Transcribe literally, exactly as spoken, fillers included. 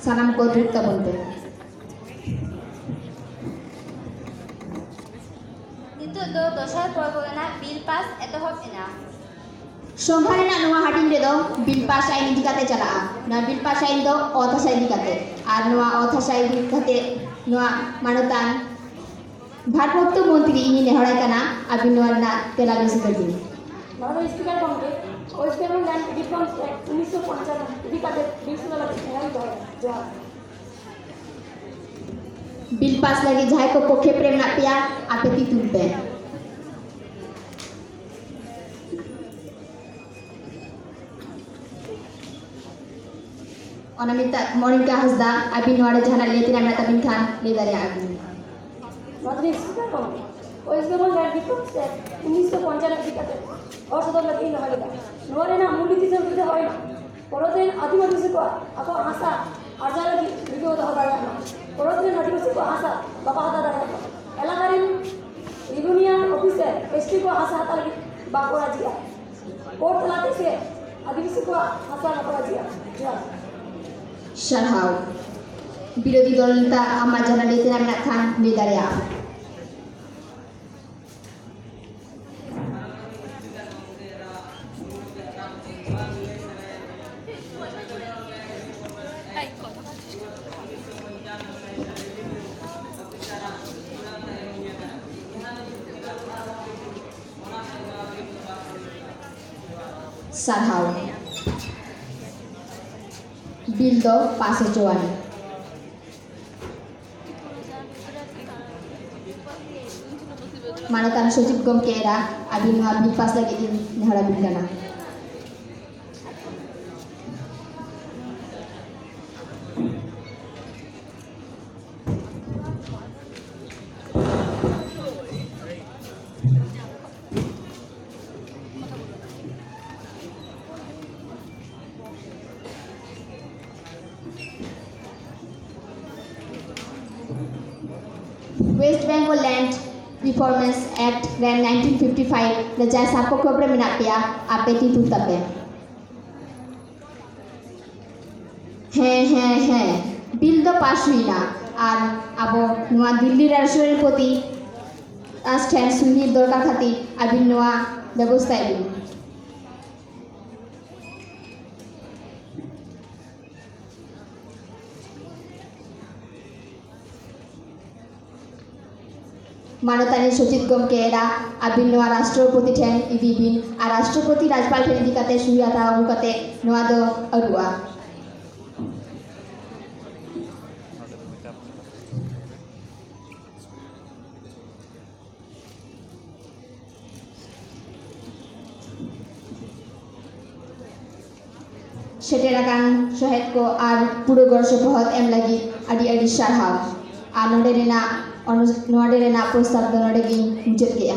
ᱥᱟᱱᱟᱢ ᱠᱚ ᱫᱩᱲᱩᱵ ᱛᱟᱵᱚᱱ ᱯᱮ᱾ ᱱᱤᱛᱚᱜ ᱫᱚ ᱫᱚᱥᱟᱨ ᱯᱚᱨᱵᱚ ᱨᱮᱱᱟᱜ ᱵᱤᱞ ᱯᱟᱥ ᱮᱛᱚᱦᱚᱵ ᱮᱱᱟ᱾ ᱥᱚᱵᱷᱟ ᱨᱮᱱᱟᱜ ᱱᱚᱣᱟ ᱦᱟᱹᱴᱤᱧ ᱨᱮᱫᱚ ᱵᱤᱞ ᱯᱟᱥ ᱟᱭᱤᱱ ᱤᱫᱤ ᱠᱟᱛᱮ ᱪᱟᱞᱟᱜᱼᱟ᱾ ᱱᱚᱣᱟ ᱵᱤᱞ ᱯᱟᱥ ᱟᱭᱤᱱ ᱫᱚ ᱚᱛ ᱦᱟᱥᱟ ᱤᱫᱤ ᱠᱟᱛᱮ, ᱟᱨ ᱱᱚᱣᱟ ᱚᱛ ᱦᱟᱥᱟ ᱤᱫᱤ ᱠᱟᱛᱮ ᱱᱚᱣᱟ ᱢᱟᱱᱚᱛᱟᱱ ᱵᱷᱟᱨᱯᱨᱟᱯᱛᱚ ᱢᱚᱱᱛᱨᱤ ᱤᱧᱤᱧ ᱱᱮᱦᱚᱨᱟᱭ ᱠᱟᱱᱟ, ᱟᱹᱵᱤᱱ ᱱᱚᱣᱟ ᱨᱮᱱᱟᱜ ᱛᱮᱞᱟ ᱵᱤᱱ ᱥᱚᱫᱚᱨ ᱵᱤᱱ᱾ ᱢᱟᱱᱚᱛᱟᱱ ᱥᱯᱤᱠᱟᱨ ᱜᱚᱢᱠᱮ, West Bengal land difference act ᱩᱱᱤᱥᱥᱚ ᱯᱚᱧᱪᱟᱱᱱᱚ ᱤᱫᱤ ᱠᱟᱛᱮ ᱵᱤᱞ ᱥᱚᱫᱚᱨ ᱞᱟᱹᱜᱤᱫ ᱱᱮᱦᱚᱨᱤᱧ ᱫᱚᱦᱚᱭᱟ᱾ ᱡᱚᱦᱟᱨ᱾ ᱵᱤᱞ ᱯᱟᱥ ᱞᱟᱹᱜᱤᱫ ᱡᱟᱦᱟᱸᱭ ᱠᱚ ᱯᱚᱠᱠᱷᱮ ᱯᱨᱮ ᱢᱮᱱᱟᱜ ᱯᱮᱭᱟ, ᱟᱯᱮ ᱛᱤ ᱛᱩᱞ ᱯᱮ᱾ ᱚᱱᱟ ᱢᱮᱛᱟᱜ ᱢᱚᱱᱤᱠᱟ ᱦᱟᱸᱥᱫᱟ, ᱟᱹᱵᱤᱱ ᱱᱚᱣᱟ ᱨᱮ ᱡᱟᱦᱟᱱᱟᱜ ᱞᱟᱹᱭ ᱛᱮᱱᱟᱜ ᱢᱮᱱᱟᱜ ᱛᱟᱵᱤᱱ ᱠᱷᱟᱱ ᱞᱟᱹᱭ ᱫᱟᱲᱮᱭᱟᱜᱼᱟ ᱵᱤᱱ᱾ ᱢᱟᱫᱽᱨᱤ ᱥᱯᱤᱠᱟᱨ ᱠᱚ, ᱳᱭᱮᱥᱴ ᱵᱮᱝᱜᱚᱞ ᱨᱮ ᱰᱤᱯᱷᱟᱨᱮᱱᱥ ᱮᱠᱴ ᱩᱱᱤᱥᱥᱚ ᱯᱚᱧᱪᱟᱱᱱᱚ ᱤᱫᱤ ᱠᱟᱛᱮ ᱦᱚᱲ ᱥᱚᱫᱚᱨ ᱞᱟᱹᱜᱤᱫ ᱤᱧ ᱱᱮᱦᱚᱨ ᱮᱫᱟ᱾ ᱱᱚᱣᱟ ᱨᱮᱱᱟᱜ ᱢᱩᱞ ᱱᱤᱛᱤ ᱥᱮ ᱩᱫᱽᱫᱮᱥᱥᱚ ᱦᱩᱭᱱᱟ ᱯᱚᱱᱚᱛ ᱨᱮᱱ ᱟᱹᱫᱤᱢ ᱟᱹᱫᱤᱵᱟᱹᱥᱤ ᱠᱚᱣᱟᱜ ᱟᱠᱚᱣᱟᱜ ᱦᱟᱥᱟ ᱟᱨᱡᱟᱣ ᱞᱟᱹᱜᱤᱫ ᱨᱤᱠᱟᱹ ᱫᱚᱦᱚ ᱫᱟᱲᱮᱭᱟᱜ ᱢᱟ᱾ ᱯᱚᱱᱚᱛ ᱨᱮᱱ ᱟᱹᱫᱤᱵᱟᱹᱥᱤ ᱠᱚᱣᱟᱜ ᱦᱟᱥᱟ ᱵᱟᱠᱚ ᱦᱟᱛᱟᱣ ᱫᱟᱲᱮᱭᱟᱜ ᱢᱟ᱾ ᱮᱞᱟᱠᱟ ᱨᱮᱱ ᱨᱮᱵᱷᱮᱱᱤᱭᱩ ᱚᱯᱷᱤᱥᱟᱨ ᱮᱥᱴᱤ ᱠᱚᱣᱟᱜ ᱦᱟᱥᱟ ᱦᱟᱛᱟᱣ ᱞᱟᱹᱜᱤᱫ ᱵᱟᱠᱚ ᱨᱟᱡᱤᱜᱼᱟ᱾ ᱠᱳᱨᱴ ᱛᱟᱞᱟᱛᱮ ᱥᱮ ᱟᱹᱫᱤᱵᱟᱹᱥᱤ ᱠᱚᱣᱟᱜ ᱦᱟᱥᱟ ᱵᱟᱠᱚ ᱨᱟᱡᱤᱜᱼᱟ᱾ ᱡᱚᱦᱟᱨ᱾ ᱥᱟᱨᱦᱟᱣ᱾ ᱵᱤᱨᱳᱫᱷᱤ ᱫᱚᱞ ᱱᱮᱛᱟ, ᱟᱢᱟᱜ ᱡᱟᱦᱟᱱᱟᱜ ᱞᱟᱹᱭ ᱛᱮᱱᱟᱜ ᱢᱮᱱᱟᱜ ᱠᱷᱟᱱ ᱞᱟᱹᱭ ᱫᱟᱲᱮᱭᱟᱜᱼᱟ᱾ ᱥᱟᱨᱦᱟᱣ᱾ ᱵᱤᱞ ᱫᱚ ᱯᱟᱥ ᱦᱚᱪᱚᱣᱟᱱ᱾ ᱢᱟᱱᱚᱛᱟᱱ ᱥᱚᱪᱤᱵᱽ ᱜᱚᱢᱠᱮ ᱮᱨᱟ, ᱟᱹᱵᱤᱱ ᱱᱚᱣᱟ ᱵᱤᱞ ᱯᱟᱥ ᱞᱟᱹᱜᱤᱫ ᱤᱧ ᱱᱮᱦᱚᱨ ᱟᱹᱵᱤᱱ ᱠᱟᱱᱟ᱾ West Bengal Land Reforms Act ᱨᱮ nineteen fifty five ᱨᱮ ᱡᱟᱦᱟᱸᱭ ᱥᱟᱯᱚᱠᱷᱚ ᱨᱮ ᱢᱮᱱᱟᱜ ᱯᱮᱭᱟ, ᱟᱯᱮ ᱛᱤ ᱛᱩᱞ ᱛᱟᱯᱮ᱾ ᱦᱮᱸ, ᱦᱮᱸ, ᱦᱮᱸ, ᱵᱤᱞ ᱫᱚ ᱯᱟᱥ ᱦᱩᱭᱱᱟ᱾ ᱟᱨ ᱟᱵᱚ ᱱᱚᱣᱟ ᱫᱤᱞᱞᱤ ᱨᱟᱥᱴᱨᱚᱯᱚᱛᱤ ᱟᱡ ᱴᱷᱮᱱ ᱥᱩᱦᱤ ᱫᱚᱨᱠᱟᱨ ᱠᱷᱟᱹᱛᱤᱨ ᱟᱹᱵᱤᱱ ᱱᱚᱣᱟ ᱵᱮᱵᱚᱥᱛᱷᱟᱭ ᱵᱤᱱ᱾ ᱢᱟᱱᱚᱛᱟᱱᱤ ᱥᱚᱪᱤᱛ ᱜᱚᱢᱠᱮ ᱮᱨᱟ, ᱟᱹᱵᱤᱱ ᱱᱚᱣᱟ ᱨᱟᱥᱴᱨᱚᱯᱚᱛᱤ ᱴᱷᱮᱱ ᱤᱫᱤ ᱵᱤᱱ ᱟᱨ ᱨᱟᱥᱴᱨᱚᱯᱚᱛᱤ ᱨᱟᱡᱽᱯᱟᱞ ᱴᱷᱮᱱ ᱤᱫᱤ ᱠᱟᱛᱮ ᱥᱩᱭ ᱦᱟᱛᱟᱣ ᱟᱹᱜᱩ ᱠᱟᱛᱮ ᱱᱚᱣᱟ ᱫᱚ ᱟᱹᱨᱩᱜᱼᱟ᱾ ᱥᱮᱴᱮᱨ ᱟᱠᱟᱱ ᱥᱚᱦᱮᱫ ᱠᱚ ᱟᱨ ᱯᱩᱨᱟᱹ ᱜᱚᱲᱚ ᱥᱚᱯᱚᱦᱚᱫ ᱮᱢ ᱞᱟᱹᱜᱤᱫ ᱟᱹᱰᱤ ᱟᱹᱰᱤ ᱥᱟᱨᱦᱟᱣ᱾ ᱟᱨ ᱱᱚᱰᱮ ᱨᱮᱱᱟᱜ ᱚᱱᱩ-, ᱱᱚᱰᱮ ᱨᱮᱱᱟᱜ ᱯᱨᱚᱥᱛᱟᱵ ᱫᱚ ᱱᱚᱰᱮ ᱜᱤᱧ ᱢᱩᱪᱟᱹᱫ ᱠᱮᱫᱼᱟ᱾